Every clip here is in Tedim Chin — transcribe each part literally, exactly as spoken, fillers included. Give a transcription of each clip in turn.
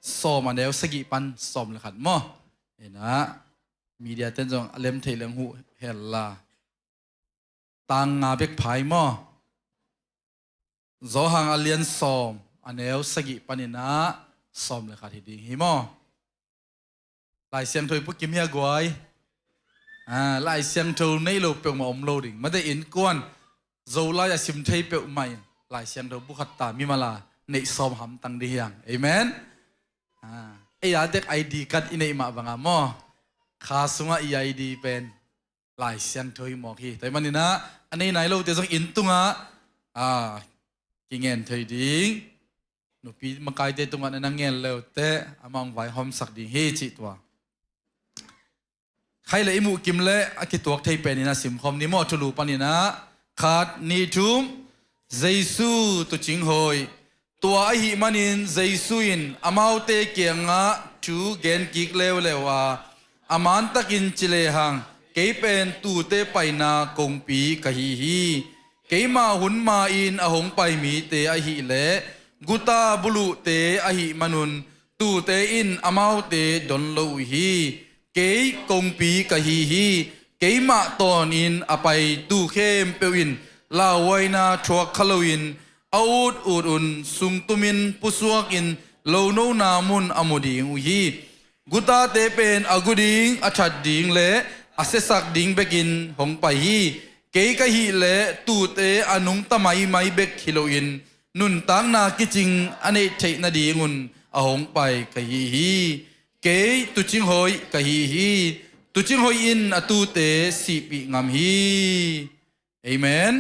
sawm a neu sagih pan sawm le khat maw? Inah media ten zong a lem thei leng huh hel la. Tang nga bek phai maw? Zawhang a lian sawm a neu sagih paninah sawm le khat hi ding hi maw? Lai Siangtho i pukim hi a guai. Ah, Lai Siangtho nei lo peuhmah om lo ding. Mate innkuan Zolai a sim thei peuhmah in Lai Siangtho bu khat ta mimal a neih sawm hamtang ding hiang. Amen. Ah, ei a dek I D card i neih mah banga maw? Kha sungah i I D pen Lai Siangtho hi mawk hi. Tua hi maninah a nei nai lote zong inn tungah ah, kingen thei ding. Nupi makaite tungah na nang ngen leute amah hong vaihawmsak ding hi cih tua. Khai le i muhkim le a kituak thei penin a simkhawm ni maw? Thulu paninah khat, nih, thum. Jesu tuucing hoih. Tua ahih manin Jesu in amaute kiangah thu gen kik leuleu a, a mantakin ci lehang, kei pen tuute paina kongpi ka hi hi. Keima hun ma-in a hong pai mite ahileh guta buluhte ahih manun tuute in amaute don lo uh hi. Kei kongpi ka hi hi. Keimah tawnin a pai tu khempeuh in lauhuaina thuak kha loin a ut ut un sungtumin pusuakin lonona mun a mu ding uh hi. Gutate pen a gu ding, a that ding le a siasak ding bekin hong pai hi. Kei ka hih leh tuute a nungta maimai bek hi loin nuntakna kicing a neih theih nadingun a hong pai ka hi hi. Kei tuucing hoih ka hi hi. Tuucing hoih in a tuute sihpih ngam hi. Amen.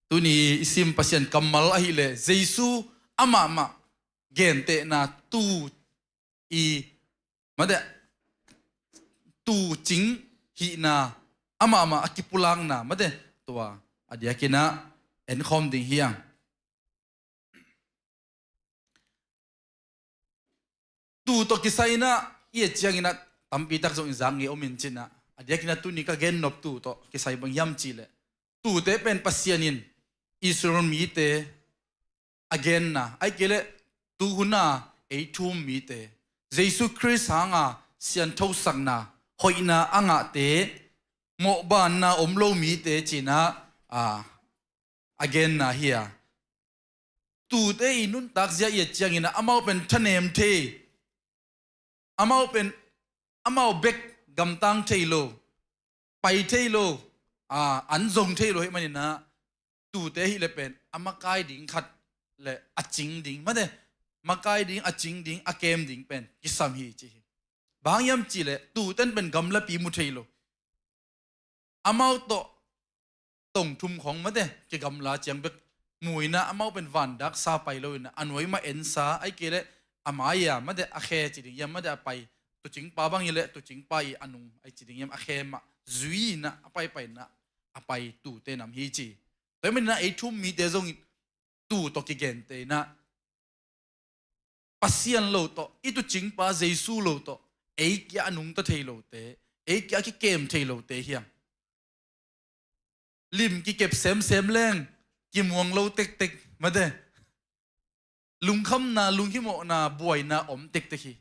Tuni i sim Pasian kammal ahileh Jesu amahmah gentehna tuu i mate tuucing hihna amahmah a kipulakna mate tua a diakinah enkhawm ding hiang. Tuu tawh kisai inah i et cianginah tampi tak zong i zak ngei om in cinah a diakinah tuni ka gennop tuu tawh kisai bang hiam cihleh tuute pen Pasian in Israel mite a genna, ahih kei leh tuhuna ei thu-um mite, Jesu Khrist hanga sianthosakna, hoihna a ngahte, mawhbanna om lo mite cinah a, a genna hi a. Tuute i nuntak zia i et cianginah amau pen thanem thei, amau pen amau bek gamtang thei lo, pai thei lo, a, an zong thei lo hi maninah tuute hileh pen a makai ding khat le a cing ding mate, makai ding, a cing ding, a kem ding pen kisam hi ci hi. Bang hiam cihleh tuuten pen gamlapi mu thei lo. Amau tawh tong thum khong mate kigamla ciang bek mu inah amau pen vandaksa pai lo inah a nuai mah ensa, ahih kei leh a mai-a mate a khe ci ding hiam mate a pai, tuucingpa bang hileh tuucingpa i a nung ai ci ding hiam a khe mah zui inah a paipai inah a pai tuute nam hi ci. Tua hi maninah ei thu-um mite zong tuu tawh kigente inah Pasian lo tawh, i tuucingpa Jesu lo tawh ei kia a nungta thei lote, ei kia a kikem thei lote hiang. Lim kikep semsem leng kimuang lo tektek mate, lungkhamna, lunghimawhna, buaina om tektek hi.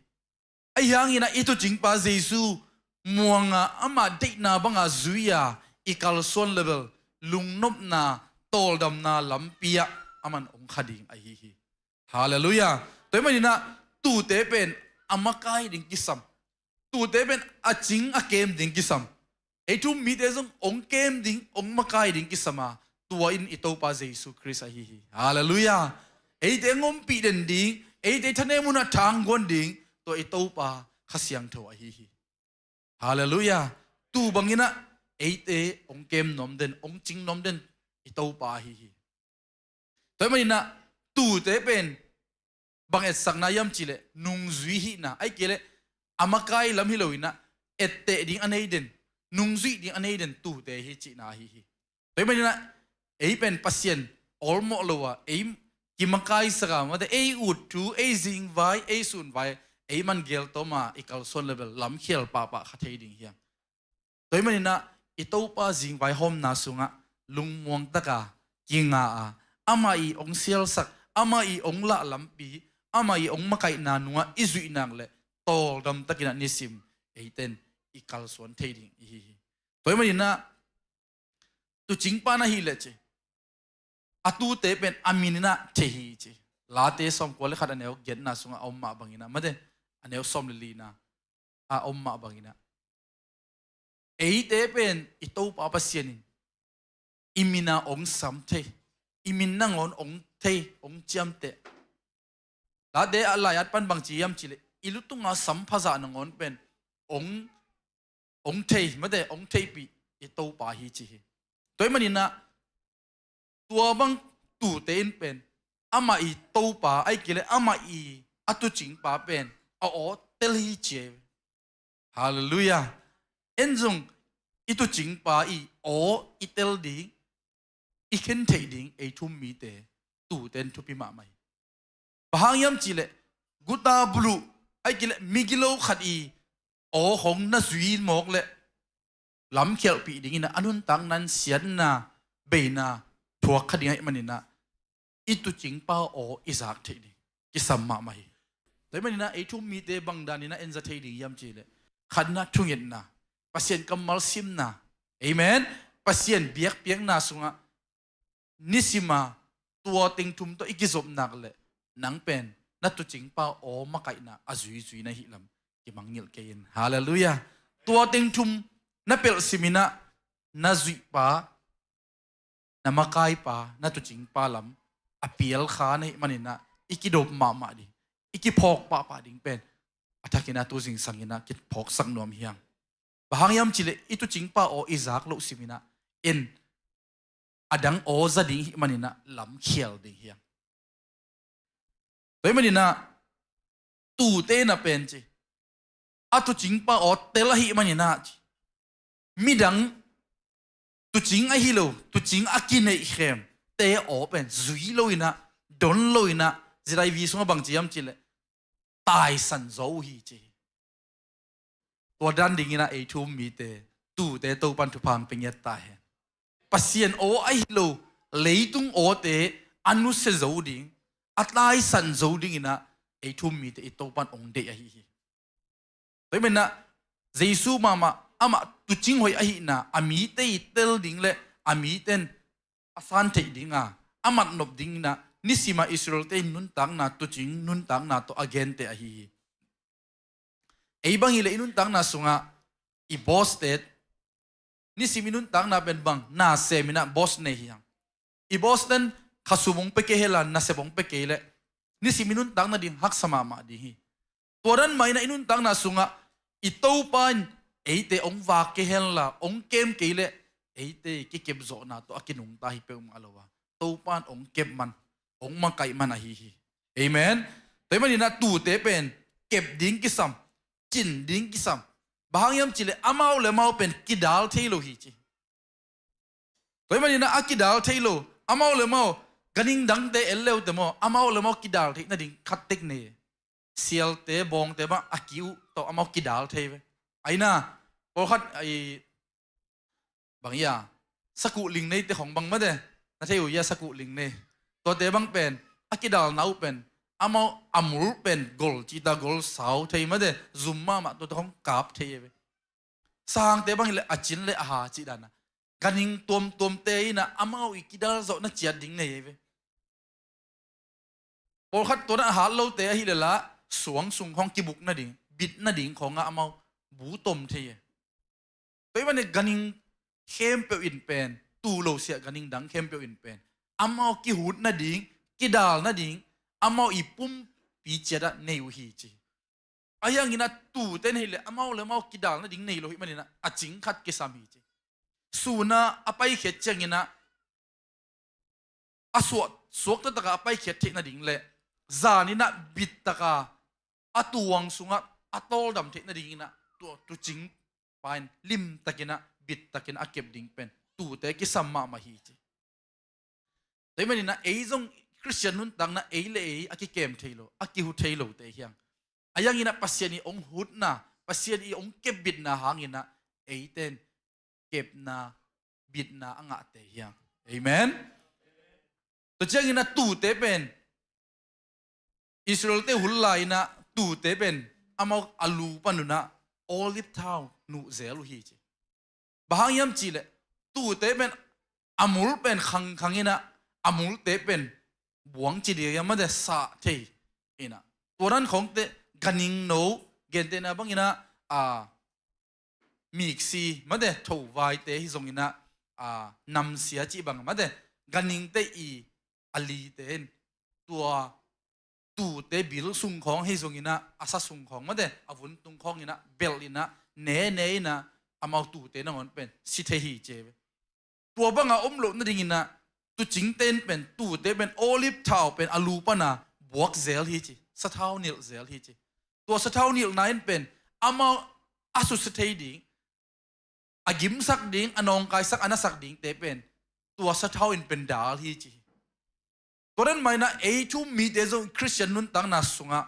Ahi hangin ah i tuucingpa Jesu muanga ama deihna banga zui-a i kalsuan level lungnopna, tawldamna lampi ah aman hong kha ding ahi hi. Halleluiah. Tua hi maninah tuute pen a makai ding kisam, tuute pen a cing a kem ding kisam. Ei thu-um mite zong hong kem ding, hong makai ding kisam a, tua in i Topa Jesu Khrist ahi hi. Halleluiah. Eite hong ompih den ding, eite thanem hunah thangguan ding, tua i Topa Kha Siangtho ahi hi. Halleluiah. Tuu banginah eite hong kem nuam den, hong cing nuam den i Topa ahi hi. Tua hi maninah tuute pen bang etsakna hiam cihleh nungzui hihna, ahih kei leh a makai lam hi loinah etteh ding a nei den, nungzuih ding a nei den tuute hi cihna ahi hi. Tua hi maninah ei pen Pasian awlmawh lo a, ei kimakaisak a, mate ei ut thu, ei zingvai, ei sunvai, ei man geltawm a i kalsuan level lamkhial pahpah kha thei ding hiang. Tua hi maninah i Topa zingvai hawmna sungah lungmuang taka kinga a, amah i hong sialsak, amah i hong lah lampi amah i hong makaihna nungah i zuih nak leh tawldam takinah nisim eiten i kalsuan thei ding i hi hi. Tua ahih maninah tuucingpa na hih leh ci, a tuute pen a mininah thei hi ci. Late sawmkua le khat a neu giatna sungah a om mah banginah, mate, a neu sawm le lina a om mah banginah eite pen i Topa Pasian in i mina hong sam thei, i min nangawn hong thei, hong ciamteh. Late a lai-at pan bang ci hiam cihleh i lutunga sampha zah nangawn pen hong, hong thei, mate, hong theihpih i Topa hi ci hi. Tua ahih maninah tua bang tuute in pen amah i Topa, ahih kei leh amah i a tuucingpa pen a aw tel hi ci hi. Halleluiah. En zong i tuucingpa i aw i tel ding, i khen theih ding ei thu-um mite tuute in thupi mahmah hi. Bang hang hiam cihleh guta buluh, ahih kei leh migilo khat i aw khong na zui mawk leh lamkhialhpih dinginah a nuntakna in siatna, beina thuak kha ding ahih maninah i tuucingpa aw i zak theih ding kisam mahmah hi. Tua ahih maninah ei thu-um mite bang daninah en za thei ding hiam cihleh, khatna thungetna, Pasian kammal simna, amen, Pasian biakpiakna sungah nisima tua teng thum tawh i kizop nak leh nang pen na tuucingpa aw makaihna a zuizui na hih lam kimangngilh kei in. Halleluiah. Tua teng thum na pelh siminah na zuihpa, na makaipa, na tuucingpa lam a pial kha na hih maninah i kidop mahmah ding, i kiphawk pahpah ding pen a thakinah tu zingsanginah kiphawksak nuam hi hang. Bang hang hiam cihleh i tuucingpa aw i zak loh siminah en a dang aw za ding hih maninah lamkhial ding hi hang. Tua ahih maninah tuute na pen ci, a tuucingpa aw tel ahih maninah ci, midang tuucing ahi lo, tuucing a kineihkhemte aw pen zui loinah, don loinah, ZIV sungah bang ci hiam cihleh taisan zo uh hi ci hi. Tua dan dinginah ei thu-um mite tuute Topan thupha hong pia ngiat ta hen. Pasian aw ahi lo leitung awte a nusia zo ding, a taisan zo dinginah ei thu-um mite i Topan hong deih ahi hi. Tua ahih maninah Jesu mahmah amah tuucing hoih ahihna, a mite i tel ding le a mite in a san theih dinga a matnop dinginah nisimah Israelte i nuntakna, tuucing nuntakna tawh a gente ahi hi. Ei bang hileh i nuntakna sungah i bawste, nisim i nuntakna pen bang na seminah bawste nei hi hang. I bawsten khasum hong pia kei hela, nasep hong pia kei leh nisim i nuntakna ding haksa mahmah ding hi. Tua dan mah inah i nuntakna sungah i Topa in eite hong vak kei henla, hong kem kei leh eite kikepzawhna tawh a kinungta hi peuhmah lo a, Topa in hong kep man, hong makaih man ahi hi. Amen. Tua ahih maninah tuute pen kep ding kisam, cin ding kisam. Bang hang hiam cihleh amau le amau pen kidal thei lo hi ci. Tua ahih maninah a kidal thei lo, amau le amau ganhing dangte en leute maw, amau le amau kidal theih nading khat tek nei. Sialte, bawngte bang a ki uh tawh amau kidal thei ve. Aina, pawlkhat ai, bang ia, sakuh ling neite khong bang mate, na thei uh ia, sakuh ling nei. Tuate bang pen a kidalna uh pen amau a mul pen gol cita, gol sau thei mate, zum mahmah, tuate khong kap thei ve. Sangte bang hileh a cin le a ha cih dana ganhing tuamtuamte inah amau i kidal zawhna ciat ding nei ve. Pawlkhat tua dan a hat lote ahih leh lah suang sung khawng kibuk nading, bit nading khawngah amau bu tom thei e. Tua ahih manin ganhing khempeuh in pen, tuu lo siah ganhing dang khempeuh in pen amau kihut nading, kidal nading, amau i pumpi ciatah nei uh hi ci. Ahi hanginah tuute in hileh amau le amau kidal nading nei lo ahih maninah a cing khat kisam hi ci. Sunah a paikhiat cianginah a suak, suak taktakah a paikhiat theih nading le zaninah bittaka a tuang sungah a tawldam theih nadinginah tua tuucingpa in limtakinah bittakinah a kep ding pen tuute kisam mahmah hi ci. Tua ahih maninah ei zong Khristian nuntakna ei le ei a kikem thei lo, a kihu thei lote hi hang. Ahi hanginah Pasian i hong hutna, Pasian i hong kepbitna hanginah eite in kepna, bitna a ngahte hi hang. Amen. Tua cianginah tuute pen Israel-te hun lai-inah tuute pen amau a lu panunah olive thau nuh zel uh hi ci. Bang hang hiam cihleh tuute pen a mul pen khangkhang inah a multe pen buang ci ding hiam mate, sah thei inah. Tua dan khawngte ganingno, gentehna banginah a miksi mate, thovaite hi zonginah a namsia cih bang mate, ganingte i a lite in tua tuute bil sung khawng hi zonginah a sa sung khawng mate, a vuntung khawnginah belh inah ne ne inah amau tuute nangawn pen si thei hi ci ve. Tua banga om loh nadinginah tuucingte in pen tuute pen olive thau pen a lu pana buak zel hi ci, sathau nilh zel hi ci. Tua sathau nilhna in pen amau a susia thei ding, a gimsak ding, a nawngkaisak, a nasak dingte pen tua sathau in pen dal hi ci. Tua dan mah inah ei thu-um mite zong Khristian nuntakna sungah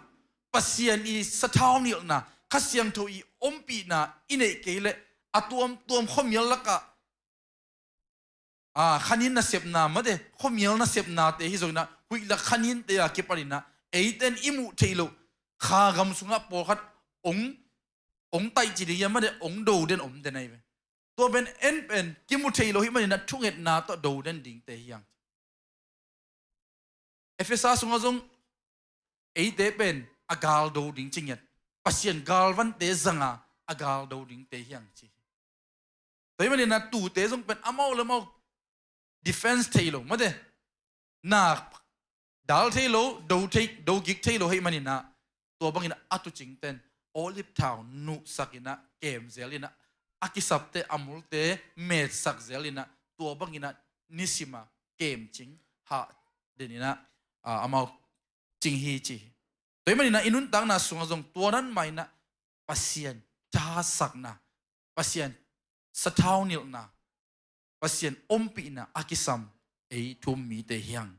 Pasian i sathau nilhna, Kha Siangtho i ompihna i neih kei leh a tuamtuam khuamial lakah a, khanin nasepna mate, khuamial nasepnate hi zonginah huih lak khaninte a kipaninah eite in i muh theih loh kha gam sungah pawlkhat ong, ong taih ci ding hiam mate, ong do den om den ahi ve. Tua pen en pen kimu thei lo hi maninah thungetna tawh do den dingte hi hang. Efesa sungah zong eite pen a gal do ding ci ngiat, Pasian galvante zanga a gal do dingte hi hang ci. Tua hi maninah tuute zong pen amau le amau defense thei lo mate, na dal thei lo, do thei, do gik thei lo hi maninah tua bangin a tuucingten olive thau nuhsak inah kem zel inah a kisapte a multe metsak zel inah tua banginah nisima kemcing hah den inah a, amau cing hi ci. Tua hi maninah i nuntakna sungah zong tua dan mah inah Pasian thahatsakna, Pasian sathau nilhna, Pasian ompihna a kisam ei thu-um mite hi hang.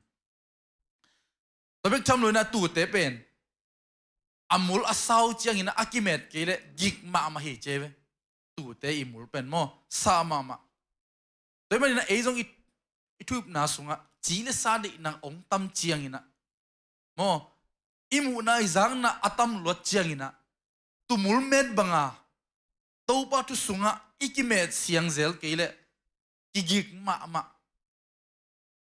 Tua bek tham loinah tuute pen a mul a sau ciangin a kimet kei leh gik mahmah hi ci ve. Tuute i mul pen maw, sah mahmah. Tua hi maninah ei zong i, i thu-upna sungah ci le sa deihna ong tam cianginah maw, i muhna i zakna a tam luat cianginah tumul met banga Topa thu sungah i kimet siang zel kei leh kigik mahmah,